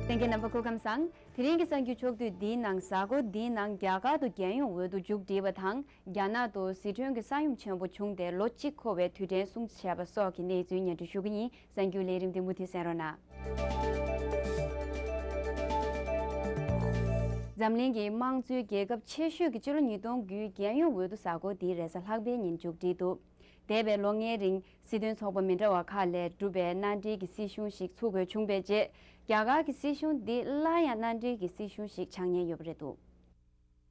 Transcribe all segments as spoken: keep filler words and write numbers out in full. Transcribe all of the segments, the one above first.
གསན་མཁན་རྣམ་པ་སྐུ་ཁམས་བཟང་། དེ་རིང་གི་གསར་འགྱུར་ཕྱོགས་བསྡུས་འདིའི་ནང་གཟའ་འཁོར་འདིའི་ནང་རྒྱ་གར་དུ་རྒྱལ་ཡོངས་འོས་བསྡུ་མཇུག་བསྒྲིལ་བ་དང་། རྒྱ་ནག་ཏུ་ཟི་ཁྲོན་གྱི་ས་ཡོམ་ཆེན་པོ་བྱུང་སྟེ་ལོ་གཅིག་འཁོར་བའི་དུས་དྲན་སྲུང་བརྩི་བྱས་པ་སོགས་ཀྱི་གནས་ཚུལ་སྙན་སྒྲོན་ཞུ་གི་ཡིན། གསར་འགྱུར་ལས་རིམ་འདི་མུ་མཐུད་གསན་རོགས་གནང་། འཛམ་གླིང་གི་དམངས་གཙོའི་རྒྱལ་ཁབ་ཆེ་ཤོས་ཀྱི་སྤྱི་ལོ་ཉིས་སྟོང་དགུའི་རྒྱལ་ཡོངས་འོས་བསྡུ་གཟའ་འཁོར་འདིའི་རེས་གཟའ་ལྷག་པའི་ཉིན་མཇུག་བསྒྲིལ་འདུག་འདས་པའི་ལོ་ལྔའི་རིང་སྲིད་དོན་ཚོགས་པ་མི་འདྲ་བ་ཁག་ལས་གྲུབ་པའི་མནའ་འབྲེལ་གྱི་སྲིད་གཞུང་ཞིག་ཚུགས་དགོས་བྱུང་བའི་རྗེས། རྒྱ་གར་གྱི་སྲིད་གཞུང་འདི་སླར་ཡང་མནའ་འབྲེལ་གྱི་སྲིད་གཞུང་ཞིག་ཆགས་ཉེན་ཡོད་པ་རེད་འདུག་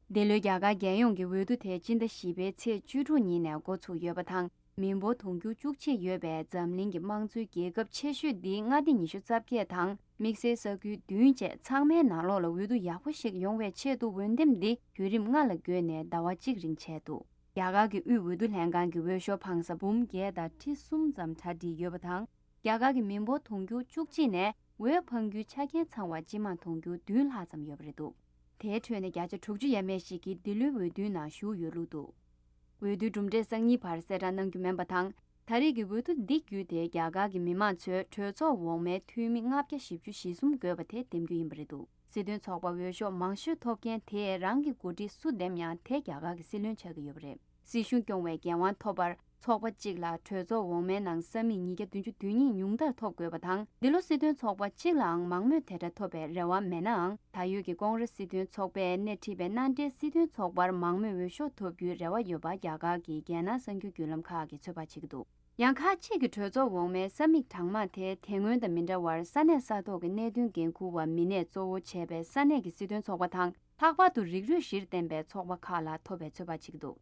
འདི་ལོའི་རྒྱ་གར་རྒྱལ་ཡོངས་ཀྱི་འོས་བསྡུ་དེ་སྤྱི་ཟླ་བཞི་པའི་ཚེས་བཅུ་དྲུག་ཉིན་ནས་འགོ་ཚུགས་ཡོད་པ་དང་། མི་འབོར་དུང་ཕྱུར་བཅུ་གཅིག་ཡོད་པའི་འཛམ་གླིང་གི་དམངས་གཙོའི་རྒྱལ་ཁབ་ཆེ་ཤོས་འདིའི་མངའ་སྡེ་ཉི་ཤུ་རྩ་བརྒྱད་དང་། དམིགས་བསལ་ས་ཁུལ་བདུན་བཅས་ཚང་མའི་ནང་ལོགས་ལ་འོས་བསྡུ་ཡག་པོ་ཞིག་ཡོང་བའི་ཆེད་དུ། འོས་འདེམས་འདི་བརྒྱུད་རིམ་ལྔ་ལ་བགོས་ནས་ཟླ་བ་གཅིག་རིང་བྱས་འདུག་རྒྱ་གར་གྱི་དབུས་འོས་བསྡུ་ལྷན་ཁང་གི་འོས་ཤོག་འཕངས་ས་འབུམ་བརྒྱད་དང་ཁྲི་གསུམ་ཙམ་གྲ་སྒྲིག་ཡོད་པ་དང་། རྒྱ་གར་གྱི་མི་འབོར་དུང་ཕྱུར་བཅུ་གཅིག་ནས་འོས་འཕང་རྒྱུའི་ཆ་རྐྱེན་ཚང་བ་སྤྱི་དམངས་དུང་ཕྱུར་བདུན་ལྷག་ཙམ་ཡོད་པ་རེད་འདུག་དེའི་ཁྲོད་ནས་བརྒྱ་ཆ་དྲུག་ཅུ་ཡས་མས་ཤིག་གིས་འདི་ལོའི་འོས་བསྡུའི་ནང་ཞུགས་ཡོད་ལུགས་འདུག་འོས་བསྡུའི་གྲུབ་འབྲས་སང་ཉིན་བར་གསལ་བསྒྲགས་གནང་རྒྱུ་མིན་པ་དང་། ད་རེས་ཀྱི་འོས་བསྡུ་འདི་བརྒྱུད་དེ་རྒྱ་གར་གྱི་མི་མང་ཚོས་གྲོས་ཚོགས་འོག་མའི་འཐུས་མི་ལྔ་བརྒྱ་བཞི་བཅུ་ཞེ་གསུམ་དགོས་པ་དེ་འདེམས་རྒྱུ་ཡིན་པ་རེད་འདུག་སྲིད་དོན་ཚོགས་པ་འོས་ཤོག་མང་ཤོས་ཐོབ་མཁན་དེས་རང་གི་འགོ་ཁྲིད་སུ་འདེམས་ཡང་དེ་རྒྱ་གར་གྱི་སྲིད་བློན་ཆགས་ཀྱི་ཡོད་པ་རེད། སྲིད་གཞུང་སྐྱོང་བའི་འགན་དབང་ཐོབ་པར་ཚོགས་པ་གཅིག་ལ་གྲོས་ཚོགས་འོག་མའི་ནང་ས་མིག་ཉིས་བརྒྱ་བདུན་ཅུ་དོན་གཉིས་ཉུང་མཐར་ཐོབ་དགོས་པ་དང་། འདི་ལོ་སྲིད་དོན་ཚོགས་པ་གཅིག་ལའང་མང་མོས་དེ་འདྲ་ཐོབ་པའི་རེ་བ་མེད་ནའང་། ད་ཡོད་ཀྱི་ཀོང་རེ་སི་སྲིད་དོན་ཚོགས་པས་སྣེ་ཁྲིད་པའི་མནའ་འབྲེལ་སྲིད་དོན་ཚོགས་པར་མང་མོས་འོས་ཤོག་ཐོབ་རྒྱུའི་རེ་བ་ཡོད་པ་རྒྱ་གར་གྱི་རྒྱལ་ནང་གསར་འགྱུར་བརྒྱུད་ལམ་ཁག་གིས་ཚོད་དཔག་བྱེད་ཀྱི་འདུག་ཡང་ཁག་ཅིག་གི་གྲོས་ཚོགས་འོག་མའི་ས་མིག་གྲངས་མང་དེ་དེ་སྔོན་དང་མི་འདྲ་བར་ས་གནས་ས་ཐོག་གི་གནད་དོན་འགན་འཁུར་བ་མི་སྣས་གཙོ་བོ་བྱས་པའི་ས་གནས་ཀྱི་སྲིད་དོན་ཚོགས་པ་དང་། ལྷག་པར་དུ་རིགས་རུས་གཞིར་བརྟེན་པའི་ཚོགས་པ་ཁག་ལ་ཐོབ་པའི་ཚོད་དཔག་བྱེད་ཀྱི་འདུག་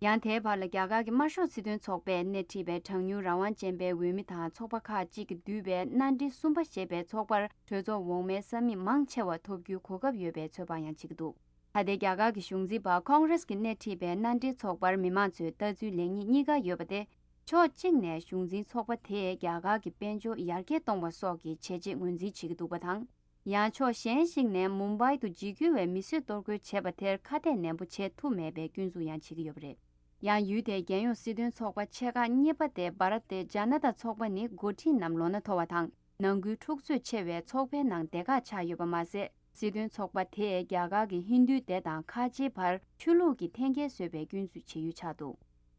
ཡང་དེའི་བར་ལ་རྒྱ་གར་གྱི་དམར་ཤོག་སྲིད་དོན་ཚོགས་པས་སྣེ་ཁྲིད་པའི་གྲངས་ཉུང་རང་དབང་ཅན་པའི་འོས་མི་དང་ཚོགས་པ་ཁག་ཅིག་གིས་བསྡུས་པའི་མནའ་འབྲེལ་གསུམ་པ་ཞེས་པའི་ཚོགས་པར་གྲོས་ཚོགས་འོག་མའི་ས་མིག་མང་ཆེ་བ་ཐོབ་རྒྱུའི་གོ་སྐབས་ཡོད་པའི་ཚོད་དཔག་ཡང་བྱེད་ཀྱི་འདུག་ད་ལྟའི་རྒྱ་གར་གྱི་གཞུང་འཛིན་པ་ཁོང་རེས་ཀྱིས་སྣེ་ཁྲིད་པའི་མནའ་འབྲེལ་ཚོགས་པར་མི་མང་ཚོས་ལྟ་ཚུལ་ལེགས་ཉེས་གཉིས་ཀ་ཡོད་པ་སྟེ། ཕྱོགས་གཅིག་ནས་གཞུང་འཛིན་ཚོགས་པ་དེས་རྒྱ་གར་གྱི་དཔལ་འབྱོར་ཡར་རྒྱས་གཏོང་བ་སོགས་ཀྱི་བྱས་རྗེས་ངོས་འཛིན་བྱེད་ཀྱི་འདུག་པ་དང་། ཡང་ཕྱོགས་གཞན་ཞིག་ནས་མུམ་བྷའི་དུ་འཇིགས་སྐུལ་བའི་མི་གསོད་གཏོར་རྒོལ་བྱས་པ་དེར་ཁ་གཏད་ནན་པོ་བྱེད་ཐུབ་མེད་པའི་སྐྱོན་འཛུགས་ཡང་བྱེད་ཀྱི་ཡོད་པ་རེད། ཡང་ཡུལ་དེའི་རྒྱལ་ཡོངས་སྲིད་དོན་ཚོགས་པ་ཆེ་ཁག་གཉིས་པ་སྟེ་བྷ་རཏ་སྟེ་ཇ་ན་ཏཱ་ཚོགས་པ་ནི་འགོ་ཁྲིད་རྣམས་ལོ་ན་མཐོ་བ་དང་། ནང་ཁུལ་འཁྲུག་རྩོད་ཆེ་བའི་ཚོགས་པའི་ནང་སྡེ་ཁག་ཆགས་ཡོད་པ་མ་ཟད། སྲིད་དོན་ཚོགས་པ་དེས་རྒྱ་གར་གྱི་ཧིན་རྡུའི་སྡེ་དང་ཁ་ཆེའི་བར་ཆོས་ལུགས་ཀྱི་འཐེན་འཁྱེར་བཟོས་པའི་སྐྱོན་འཛུགས་བྱེད་ཡུལ་ཆགས་འདུག་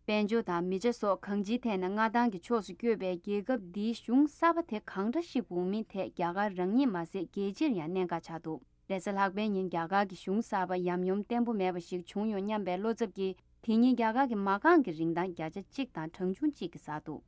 དཔལ་འབྱོར་དང་མི་ཆ་སོགས་གང་ཅིའི་ཐད་ནས་མངའ་ཐང་གི་ཕྱོགས་སུ་བསྐྱོད་པའི་རྒྱལ་ཁབ་འདིའི་གཞུང་གསར་པ་དེ་གང་འདྲ་ཞིག་འོང་མིན་ཐད་རྒྱ་གར་རང་ཉིད་མ་ཟད་རྒྱལ་སྤྱིར་ཡང་གནད་འགག་ཆགས་འདུག་རེས་གཟའ་ལྷག་པའི་ཉིན་རྒྱ་གར་གྱི་གཞུང་གསར་པ་ཡམ་ཡོམ་བརྟན་པོ་མེད་པ་ཞིག་བྱུང་ཡོང་སྙམ་པའི་བློ་འཚབ་ཀྱིས། དེ་ཉིན་རྒྱ་གར་གྱི་མ་རྐང་གི་རིན་ཐང་བརྒྱ་ཆ་གཅིག་དང་གྲངས་ཆུང་གཅིག་གིས་ཟ་འདུག་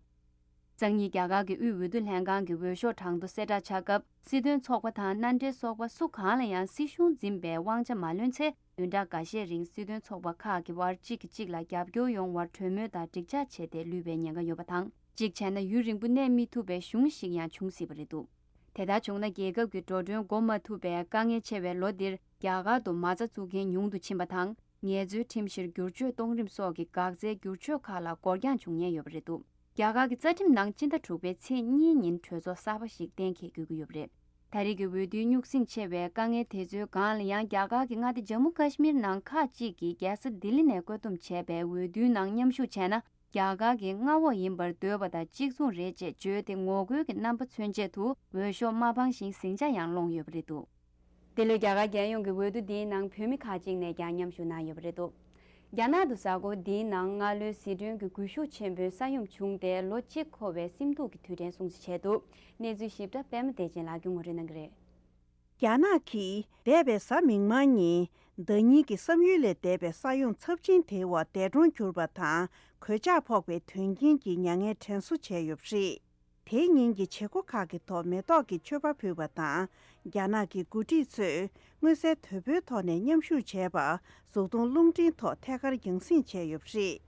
སང་ཉིན་རྒྱ་གར་གྱི་དབུས་འོས་བསྡུ་ལྷན་ཁང་གི་འོས་ཤོག་གྲངས་ཐོ་གསལ་བསྒྲགས་བྱ་སྐབས། སྲིད་དོན་ཚོགས་པ་དང་མནའ་འབྲེལ་ཚོགས་པ་སུ་གང་ལ་ཡང་སྲིད་གཞུང་འཛིན་པའི་དབང་ཆ་མ་ལོན་ཚེ། བདུན་ཕྲག་འགའ་ཤས་རིང་སྲིད་དོན་ཚོགས་པ་ཁག་གི་བར་གཅིག་གིས་གཅིག་ལ་རྒྱབ་སྐྱོར་ཡོང་བར་གྲོས་མོལ་དང་འགྲིག་འཇགས་བྱས་ཏེ་ལུས་པའི་ཉེན་ཁ་ཡོད་པ་དང་། གཅིག་བྱས་ན་ཡུན་རིང་པོ་གནས་མི་ཐུབ་པའི་གཞུང་ཞིག་ཡང་འབྱུང་སྲིད་པ་རེད་འདུག་དེ་ལྟར་བྱུང་ན། རྒྱལ་ཁབ་ཀྱི་འགྲོ་གྲོན་སྒོ་མ་ཐུབ་པའི་དཀའ་ངལ་ཆེ་བའི་ལོ་འདིར། རྒྱ་གར་དུ་མ་རྩ་བཙུགས་མཁན་ཉུང་དུ་ཕྱིན་པ་དང་། ངལ་རྩོལ་ཁྲིམས་གཞིར་བསྒྱུར་བཅོས་གཏོང་རིམ་སོགས་ཀྱི་འགག་རྩའི་བསྒྱུར་བཅོས་ཁག་ལ་འགོར་འགྱངས་བྱུང་ཉེན་ཡོད་པ་རེད་འདུག་རྒྱ་གར་གྱི་རྩ་ཁྲིམས་ནང་སྤྱི་ཟླ་དྲུག་པའི་ཚེས་གཉིས་ཉིན་གྲོས་ཚོགས་གསར་པ་ཞིག་གཏན་འཁེལ་དགོས་ཀྱི་ཡོད་པ་རེད། ད་རེས་ཀྱི་འོས་བསྡུའི་རྙོག་ཟིང་ཆེ་བའི་དཀའ་ངལ་དེ་ཚོའི་སྒང་ལ་ཡང་། རྒྱ་གར་གྱི་མངའ་སྡེ་ཇམ་མུ་ཀ་ཤི་མིར་ནང་ཁག་ཅིག་གིས་རྒྱལ་ས་ལྡི་ལི་ནས་བཀོད་འདོམས་བྱས་པའི་འོས་བསྡུའི་ནང་མཉམ་ཞུགས་བྱས་ན། རྒྱ་གར་གྱི་མངའ་འོག་ཡིན་པར་འདོད་པ་དང་གཅིག་མཚུངས་རེད་ཅེས་བརྗོད་དེ། ངོ་རྒོལ་གྱི་རྣམ་པ་མཚོན་ཆེད་དུ་འོས་ཤོག་མ་འཕངས་ཤིང་ཟིང་ཆ་ཡང་སློང་ཡོད་པ་རེད་འདུག་དེ་ལོའི་རྒྱ་གར་རྒྱལ་ཡོངས་ཀྱི་འོས་བསྡུ་འདིའི་ནང་བོད་མི་ཁག་ཅིག་ནས་ཀྱང་མཉམ་ཞུགས་གནང་ཡོད་པ་རེད་འདུག་རྒྱ་ནག་ཏུ་གཟའ་འཁོར་འདིའི་ནང་སྔ་ལོའི་ཟི་ཁྲོན་གྱི་སྒུལ་ཤུགས་ཆེན་པོའི་ས་ཡོམ་བྱུང་སྟེ་ལོ་གཅིག་འཁོར་བའི་སེམས་སྡུག་གི་དུས་དྲན་སྲུང་བརྩི་བྱས་འདུག་གནས་ཚུལ་ཞིབ་ཕྲ་པད་མ་བདེ་ཆེན་ལགས་ཀྱིས་ངོ་སྤྲོད་གནང་གི་རེད། རྒྱ་ནག་གིས་འདས་པའི་གཟའ་མིག་དམར་ཉིན་ཟླ་ཉིན་གྱི་བསམ་ཡུལ་ལས་འདས་པའི་ས་ཡོམ་ཚབས་ཆེན་དེའི་འོག་འདས་གྲོངས་གྱུར་པ་དང་གོད་ཆག་ཕོག་པའི་དོན་རྐྱེན་གྱི་མྱ་ངན་དྲན་གསོ་བྱས་ཡོད་པ་རེད། དེའི་ཉིན་གྱི་བྱེད་སྒོ་ཁག་གི་ཐོག་མེ་ཏོག་གི་མཆོད་པ་ཕུལ་བ་དང་། རྒྱ་ནག་གི་འགོ་ཁྲིད་ཚོས་མངོན་གསལ་དོད་པོའི་ཐོག་ནས་མཉམ་ཞུགས་བྱས་པ། གཟུགས་མཐོང་རླུང་འཕྲིན་ཐོག་ཐད་ཀར་རྒྱང་སྲིང་བྱས་ཡོད་པ་རེད།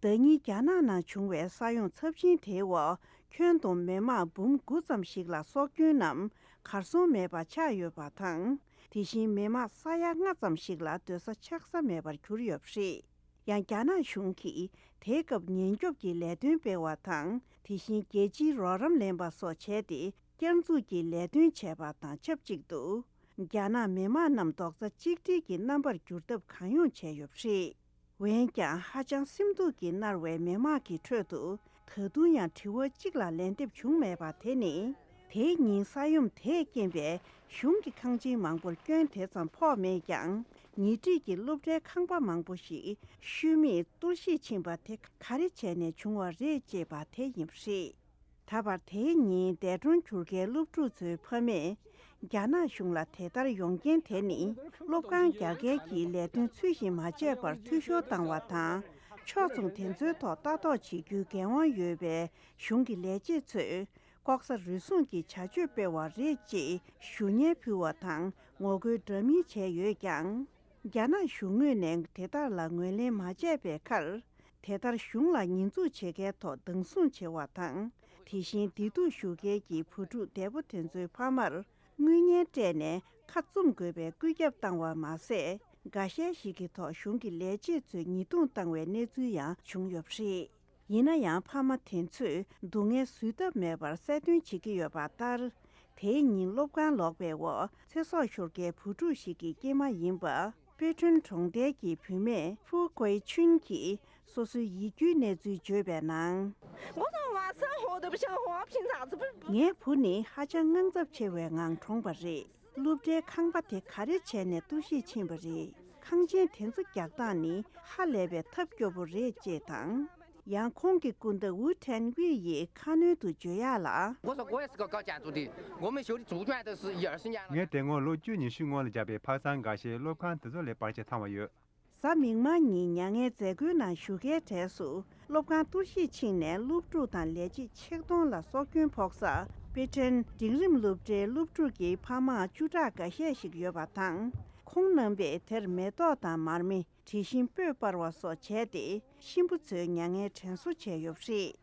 ཟླ་ཉིན་རྒྱ་ནག་ནང་བྱུང་བའི་ས་ཡོམ་ཚབས་ཆེན་དེའི་འོག་ཁྱོན་བསྡོམས་མི་མང་འབུམ་དགུ་ཙམ་ཞིག་ལ་སྲོག་སྐྱོན་ནམ་གར་སོང་མེད་པ་ཆགས་ཡོད་པ་དང་། དེ་བཞིན་མི་མང་ས་ཡ་ལྔ་ཙམ་ཞིག་ལ་སྡོད་ས་ཆགས་ས་མེད་པར་གྱུར་ཡོད་པ་རེད། ཡང་རྒྱ་ནག་གཞུང་གིས་དེའི་སྐབས་ཉེན་སྐྱོབ་ཀྱི་ལས་དོན་སྤེལ་བ་དང་། དེ་བཞིན་རྒྱལ་སྤྱིའི་རོགས་རམ་ལེན་པ་སོགས་བྱས་ཏེ། བསྐྱར་འཛུགས་ཀྱི་ལས་དོན་བྱས་པ་དང་ཆབས་ཅིག་ཏུ། རྒྱ་ནག་མི་མང་རྣམས་རྡོག་རྩ་གཅིག་སྒྲིལ་གྱི་རྣམ་པར་འགྱུར་ཐབས་གང་ཡོང་བྱས་ཡོད་པ་རེད། འོན་ཀྱང་། ཧ་ཅང་སེམས་སྡུག་གིས་མནར་བའི་མི་མང་གི་ཁྲོད་དུ། ད་དུང་ཡང་དྲི་བ་གཅིག་ལ་ལན་འདེབས་བྱུང་མེད་པ་དེ་ནི། དེའི་ཉིན་ས་ཡོམ་དེས་རྐྱེན་པས་གཞུང་གི་ཁང་ཆེན་མང་པོར་སྐྱོན་དེ་ཙམ་ཕོག་མེད་ཀྱང་། ཉེ་འཁྲིས་ཀྱི་སློབ་གྲྭའི་ཁང་པ་མང་པོ་ཞིག་ཤུལ་མེད་གཏོར་བཤིག་ཕྱིན་པ་དེ་ག་རེ་བྱས་ནས་བྱུང་བ་རེད་ཅེས་པ་དེ་ཡིན་པ་རེད། ད་བར་དེའི་ཉིན་འདས་གྲོངས་གྱུར་མཁན་སློབ་ཕྲུག་ཚོའི་ཕ་མས་རྒྱ་ནག་གཞུང་ལ་དེ་ལྟར་ཡོང་རྐྱེན་དེ་ནི་སློབ་ཁང་རྒྱ་སྐྱེད་ཀྱི་ལས་དོན་ཚུལ་བཞིན་མ་བྱས་པར་འཐུས་ཤོར་བཏང་བ་དང་། ཕྱོགས་མཚུངས་དེ་ཚོའི་ཐོག་ལྟ་རྟོག་བྱེད་རྒྱུའི་འགན་དབང་ཡོད་པའི་གཞུང་གི་ལས་བྱེད་ཚོས་ལྐོག་ཟ་རུལ་སུངས་ཀྱི་བྱ་སྤྱོད་སྤེལ་བ་རེད་ཅེས་ཞུ་སྙན་ཕུལ་བ་དང་ངོ་རྒོལ་འདྲ་མིན་བྱས་ཡོད་ཀྱང་། རྒྱ་ནག་གཞུང་ངོས་ནས་དེ་དག་ལ་ངོས་ལེན་མ་བྱས་པའི་ཁར། དེ་ལྟར་གཞུང་ལ་ཉེས་འཛུགས་བྱེད་མཁན་ཐོག་སྡང་ཟུག་བྱེད་པ་དང་། དེ་བཞིན་བདེ་སྡུག་ཞུ་མཁན་གྱི་བུ་ཕྲུག་འདས་པོ་དེ་ཚོའི་ཕ་མར་དངུལ་བརྙན་སྤྲད་ནས་ཁ་བཙུམ་དགོས་པའི་བཀོད་ཁྱབ་བཏང་བ་མ་ཟད། འགའ་ཤས་ཤིག་གི་ཐོག་གཞུང་གི་ལས་བྱེད་ཚོས་ཉེས་རྡུང་བཏང་བའི་གནས་ཚུལ་ཡང་བྱུང་ཡོད་པ་རེད། ཡིན་ན་ཡང་ཕ་མ་དེ་ཚོས་སྡུག་བསྔལ་བཟོད་ཐབས་མེད་པར་གསལ་སྟོན་བྱེད་ཀྱི་ཡོད་པ་ལྟར། དེའི་ཉིན་སློབ་ཁང་ལོག་པའི་འོག་ཚེ་སྲོག་ཤོར་མཁན་བུ་ཕྲུག་ཞིག་གི་སྐྱེས་མ་ཡིན་པ། པེ་ཁྲོན་གྲོང་རྡལ་གྱི་བུད་མེད་ཧྥུ་ཀོའི་ཆུན་གྱིས་སོ་སོའི་ཡིད་སྐྱོའི་གནས་ཚུལ་བརྗོད་པའི་ནང་། 我从晚上我都不想活，平常是不 ངའི་བུ་ནི་ཧ་ཅང་དངངས་འཚབ་ཆེ་བའི་ངང་གྲོངས་པ་རེད། སློབ་གྲྭའི་ཁང་པ་དེ་ག་རེ་བྱས་ནས་གཏོར་བཤིག་ཕྱིན་པ་རེད། ཁང་ཆེན་དེ་ཚོ་རྒྱག་སྟངས་ནི་ཧ་ལས་པའི་ཐབས་སྐྱོ་པོ་རེད་ཅེས་དང་། ཡང་ཁོང་གི་སྐུ་ཟླ་ཝུ་ཁྲེན་ཝེ་ཡིས་ཁ་སྣོན་དུ་བརྗོད་ཡག་ལ། 我说我也是个搞建筑的，我们修的猪圈都是一二十年了。 ངས་དེ་སྔོན་ལོ་བཅུ་ཉི་ཤུ་སྔོན་ལ་བརྒྱབ་པའི་ཕག་ཚང་འགའ་ཤས་སློབ་ཁང་དེ་ཚོ་ལས་པར་ཆས་འཐམ་བ་ཡོད། གཟའ་མིག་དམར་ཉིན་མྱ་ངན་མཛད་སྒོའི་ནང་ཞུགས་མཁན་གྲས་སུ་སློབ་ཁང་གཏོར་བཤིག་ཕྱིན་ནས་སློབ་ཕྲུག་དང་ལས་བྱེད་ཆིག་སྟོང་ལ་སྲོག་སྐྱོན་ཕོག་ས། པེ་ཁྲེན་འབྲིང་རིམ་སློབ་གྲྭའི་སློབ་ཕྲུག་གི་ཕ་མ་བཅུ་ཕྲག་འགའ་ཤས་ཤིག་ཡོད་པ་དང་། ཁོང་རྣམ་པས་དེར་མེ་ཏོག་དང་མར་མེ། དྲི་ཞིམ་སྤོས་སྤར་བ་སོགས་བྱས་ཏེ་གཤིན་པོ་ཚོའི་མྱ་ངན་དྲན་གསོ་བྱས་ཡོད་པ་རེད།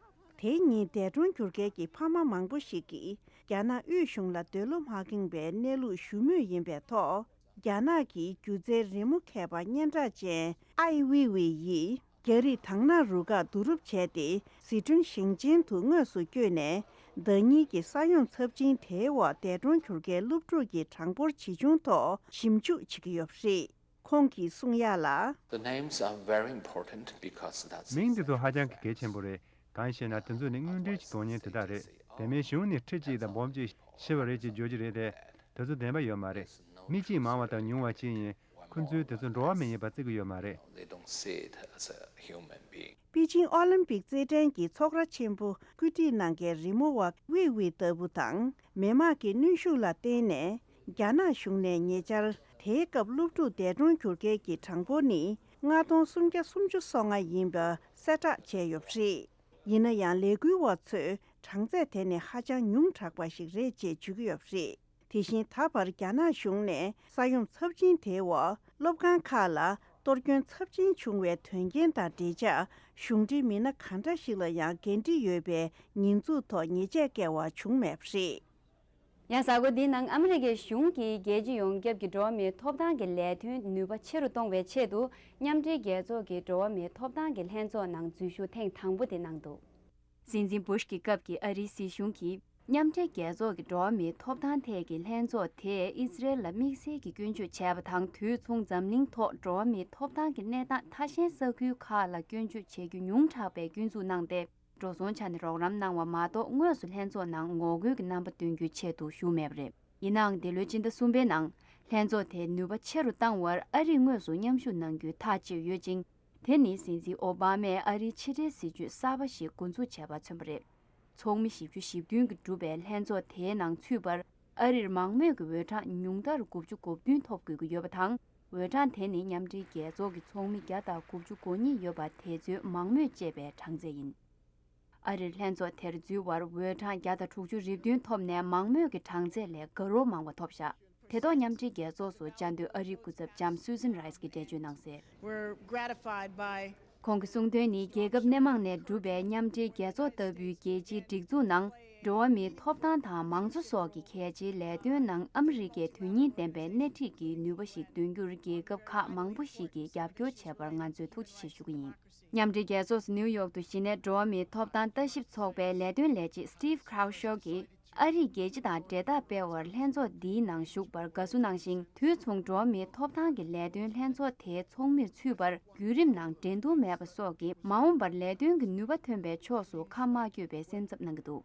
དེའི་ཉིན་འདས་གྲོངས་གྱུར་མཁན་གྱི་ཕ་མ་མང་པོ་ཞིག་གིས་རྒྱ་ནག་དབུས་གཞུང་ལ་འདོད་བློ་མ་ཁེངས་པའི་གནས་ལུགས་ཞུ་མུས་ཡིན་པའི་ཐོག་རྒྱ་ནག་གི་སྒྱུ་རྩལ་རི་མོ་མཁས་པ་སྙན་གྲགས་ཅན་ཨའི་ཝེ་ཝེ་ཡིས་རྒྱ་རིགས་དང་ན་རུ་ཁག་བསྡུ་རུབ་བྱས་ཏེ་ཟི་ཁྲོན་ཞིང་ཆེན་དུ་དངོས་སུ་བསྐྱོད་ནས། ཟླ་ཉིན་གྱི་ས་ཡོམ་ཚབས་ཆེན་དེའི་འོག་འདས་གྲོངས་གྱུར་མཁན་སློབ་ཕྲུག་གི་གྲངས་འབོར་ཇི་བྱུང་ཐོག་ཞིབ་འཇུག་བྱེད་ཀྱི་ཡོད་པ་རེད། ཁོང་གིས་གསུང་ཡག་ལ། The names are very important because that's མིང་འདི་ཚོ་ཧ་ཅང་གི་གལ་ཆེན་པོ་རེད། གང་ཞེ་ན། དེ་ཚོ་ནི་དངོས་འབྲེལ་གྱི་གདོང་བརྙན་དེ་དག་རེད། དེ་མིན་གཞུང་ནས་ཁྲི་གཅིག་དང་སྦོམ་གཅིག་ཤི་བ་རེད་ཅེས་བརྗོད་ཀྱི་རེད་དེ། དེ་ཚོ་བདེན་པ་ཡོད་མ་རེད། མི་གཅིག་མང་བ་དང་ཉུང་བ་གཅིག་ཡིན། ཁོ་ཚོས་དེ་ཚོ་འགྲོ་བ་མི་ཡིན་པ་བརྩི་གི་ཡོད་མ་རེད། They don't see it as a human being. པེ་ཅིང་ཨོ་ལིམ་པིག་རྩེད་འགྲན་གྱི་ཚོགས་ར་ཆེན་པོ་བཀོད་སྒྲིག་གནང་མཁན་རི་མོ་བ་ཝི་ཝི་ལྟ་བུ་དང་། མི་དམངས་ཀྱི་གནོན་ཤུགས་ལ་བརྟེན་ནས། རྒྱ་ནག་གཞུང་ནས་ཉེ་ཆར་དེའི་སྐབས་སློབ་ཕྲུག་འདས་གྲོངས་གྱུར་མཁན་གྱི་གྲངས་འབོར་ནི་ལྔ་སྟོང་སུམ་བརྒྱ་སུམ་ཅུ་སོ་ལྔ་ཡིན་པ་གསལ་བསྒྲགས་བྱས་ཡོད་པ་རེད། ཡིན་ན་ཡང་ལས་འགུལ་བ་ཚོས་གྲངས་ཚད་དེ་ནི་ཧ་ཅང་ཉུང་དྲགས་པ་ཞིག་རེད་ཅེས་བརྗོད་ཀྱི་ཡོད་པ་རེད། དེ་བཞིན་ད་བར་རྒྱ་ནག་གཞུང་ནས་ས་ཡོམ་ཚབས་ཆེན་དེའི་འོག་སློབ་ཁང་ཁག་ལ་གཏོར་སྐྱོན་ཚབས་ཆེན་བྱུང་བའི་དོན་རྐྱེན་དང་འབྲེལ་ཆགས་གཞུང་འབྲེལ་མི་སྣ་གང་འདྲ་ཞིག་ལ་ཡང་འགན་འཁྲི་ཡོད་པའི་ཉེས་འཛུགས་ཐོག་ཉེས་ཆད་བཀལ་བ་བྱུང་མེད་པ་རེད། ཡང་གཟའ་འཁོར་འདིའི་ནང་ཨ་མི་རི་ཀའི་གཞུང་གིས་རྒྱལ་སྤྱི་ཡོངས་ཁྱབ་ཀྱི་འགྲོ་བ་མིའི་ཐོབ་ཐང་གི་ལས་དོན་ནུས་པ་ཆེ་རུ་གཏོང་བའི་ཆེད་དུ་མཉམ་འབྲེལ་རྒྱལ་ཚོགས་ཀྱི་འགྲོ་བ་མིའི་ཐོབ་ཐང་གི་ལྷན་ཚོགས་ནང་འཛུལ་ཞུགས་ཐེངས་དང་པོ་དེ་གནང་འདུག་སྲིད་འཛིན་བུ་ཤ་གི་སྐབས་ཀྱི་ཨ་རིའི་སྲིད་གཞུང་གིས་མཉམ་འབྲེལ་རྒྱལ་ཚོགས་ཀྱི་འགྲོ་བ་མིའི་ཐོབ་ཐང་ཐད་ཀྱི་ལྷན་ཚོགས་དེས་ཨི་སི་རེལ་ལ་དམིགས་བསལ་གྱི་སྐྱོན་བརྗོད་བྱས་པ་དང་། དུས་མཚུངས་འཛམ་གླིང་ཐོག་འགྲོ་བ་མིའི་ཐོབ་ཐང་གི་གནས་སྟངས་ཐ་ཤལ་ས་ཁུལ་ཁག་ལ་སྐྱོན་བརྗོད་བྱེད་རྒྱུ་ཉུང་དྲགས་པའི་སྐྱོན་འཛུགས་གནང་སྟེ། འགྲོ་སོང་ཆ་ནས་རོགས་རམ་གནང་བ་མ་གཏོགས་དངོས་སུ་ལྷན་ཚོགས་ནང་ངོ་རྒོལ་གྱི་རྣམ་པ་སྟོན་རྒྱུའི་ཆེད་དུ་ཞུགས་མེད་པ་རེད། ཡིན་ནའང་འདི་ལོའི་སྤྱི་ཟླ་གསུམ་པའི་ནང་ལྷན་ཚོགས་དེས་ནུས་པ་ཆེ་རུ་བཏང་བར་ཨ་རིས་དངོས་སུ་མཉམ་ཞུགས་གནང་རྒྱུའི་ཐག་བཅད་ཡོད་ཅིང་། དེ་ནི་སྲིད་འཛིན་ཨོ་བྷ་མས་ཨ་རིའི་ཕྱི་འབྲེལ་སྲིད་ཇུས་གསར་པ་ཞིག་འགོ་འཛུགས་བྱས་པ་མཚོན་པ་རེད། ཚོགས་མི་བཞི་བཅུ་ཞེ་བདུན་གྱིས་གྲུབ་པའི་ལྷན་ཚོགས་དེའི་ནང་ཚུད་པར་ཨ་རིར་མང་མོས་ཀྱི་འོས་གྲངས་ཉུང་མཐར་དགུ་བཅུ་གོ་བདུན་ཐོབ་དགོས་ཀྱི་ཡོད་པ་དང་། འོས་གྲངས་དེ་ནི་མཉམ་འབྲེལ་རྒྱལ་ཚོགས་ཀྱི་ཚོགས་མི་བརྒྱ་དང་དགུ་བཅུ་གོ་གཉིས་ཡོད་པ་དེ་ཚོའི་མང་མོས་བཅས་པའི་གྲངས་ཚད་ཡིན། ཨ་རིར་ལྷན་ཚོགས་དེར་འཛུལ་བར་འོས་གྲངས་བརྒྱ་དང་དྲུག་ཅུ་རེ་བདུན་ཐོབ་ནས་མང་མོས་ཀྱི་གྲངས་ཚད་ལས་དགའ་རབ་མང་བ་ཐོབ་བཞག་དེ་ཐོག་མཉམ་འབྲེལ་རྒྱལ་ཚོགས་སུ་བཅའ་སྡོད་ཨ་རིའི་སྐུ་ཚབ་ལྕམ་སུ་ཛན་རའི་སི་གིས་འགྲེལ་བརྗོད་གནང་གསལ། We're gratified by ཁོང་གིས་གསུངས་དོན་ནི། རྒྱལ་ཁབ་སྣེ་མང་ནས་གྲུབ་པའི་མཉམ་འབྲེལ་རྒྱལ་ཚོགས་ལྟ་བུའི་རྒྱལ་སྤྱིའི་སྒྲིག་འཛུགས་ནང་འགྲོ་བ་མིའི་ཐོབ་ཐང་དང་མང་གཙོ་སོགས་ཀྱི་གལ་ཆེའི་ལས་དོན་ནང་ཨ་མི་རི་ཀའི་དོན་སྙིང་ལྡན་པའི་སྣེ་ཁྲིད་ཀྱི་ནུས་པ་ཞིག་འདོན་རྒྱུར་རྒྱལ་ཁབ་ཁག་མང་པོ་ཞིག་གིས་རྒྱབ་སྐྱོར་བྱས་པར་ང་ཚོས་ཐུགས་རྗེ་ཆེ་ཞུ་གི་ཡིན། མཉམ་འབྲེལ་རྒྱལ་ཚོགས་སུ་ནིའུ་ཡོག་ཏུ་གཞི་གནས་འགྲོ་བ་མིའི་ཐོབ་ཐང་ལྟ་ཞིབ་ཚོགས་པའི་ལས་དོན་ལས་བྱེད་Steve Kraushaw གིས། ཨ་རིས་རྒྱལ་སྤྱི་དང་འབྲེལ་ཐག་སྤེལ་བར་ལྷན་ཚོགས་འདིའི་ནང་ཞུགས་པར་དགའ་བསུ་གནང་ཞིང་། དུས་མཚུངས་འགྲོ་བ་མིའི་ཐོབ་ཐང་གི་ལས་དོན་ལྷན་ཚོགས་དེའི་ཚོགས་མིར་ཚུད་པར་བརྒྱུད་རིམ་ནང་འགྲན་བསྡུར་མེད་པ་སོགས་ཀྱི་མ་འོངས་པར་ལས་དོན་གྱི་ནུས་པ་ཐོན་པའི་ཕྱོགས་སུ་ཁ་མ་སྐྱོད་པའི་སེམས་འཚབ་གནང་གི་འདུག་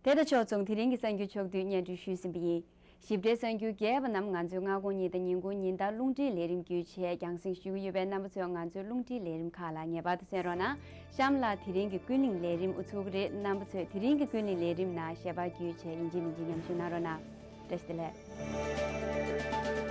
དེ་དང་ཕྱོགས་མཚུངས་དེ་རིང་གི་གསར་འགྱུར་ཕྱོགས་བསྡུས་སྙན་སྒྲོན་ཞུས་ཟིན་པ་ཡིན། ཞིབ་ཕྲའི་གསར་འགྱུར་རྒྱས་པ་རྣམས་ང་ཚོའི་སྔ་དགོང་ཉིན་དང་ཉིན་གུང་ཉིན་ལྟར་རླུང་འཕྲིན་ལས་རིམ་བརྒྱུད་བྱས་རྒྱང་སྲིང་ཞུ་གི་ཡོད་པས། རྣམ་པ་ཚོས་ང་ཚོའི་རླུང་འཕྲིན་ལས་རིམ་ཁག་ལ་ངེས་པར་དུ་གསན་རོགས་གནང་། གཤམ་ལ་དེ་རིང་གི་ཀུན་གླེང་ལས་རིམ་དབུ་ཚུགས་ཀྱི་རེད། རྣམ་པ་ཚོས་དེ་རིང་གི་ཀུན་གླེང་ལས་རིམ་ནང་ཞལ་པར་བརྒྱུད་བྱས་ཡིན་གཅིག་མིན་གཅིག་མཉམ་ཞུགས་གནང་རོགས་གནང་། བཀྲ་ཤིས་བདེ་ལེགས།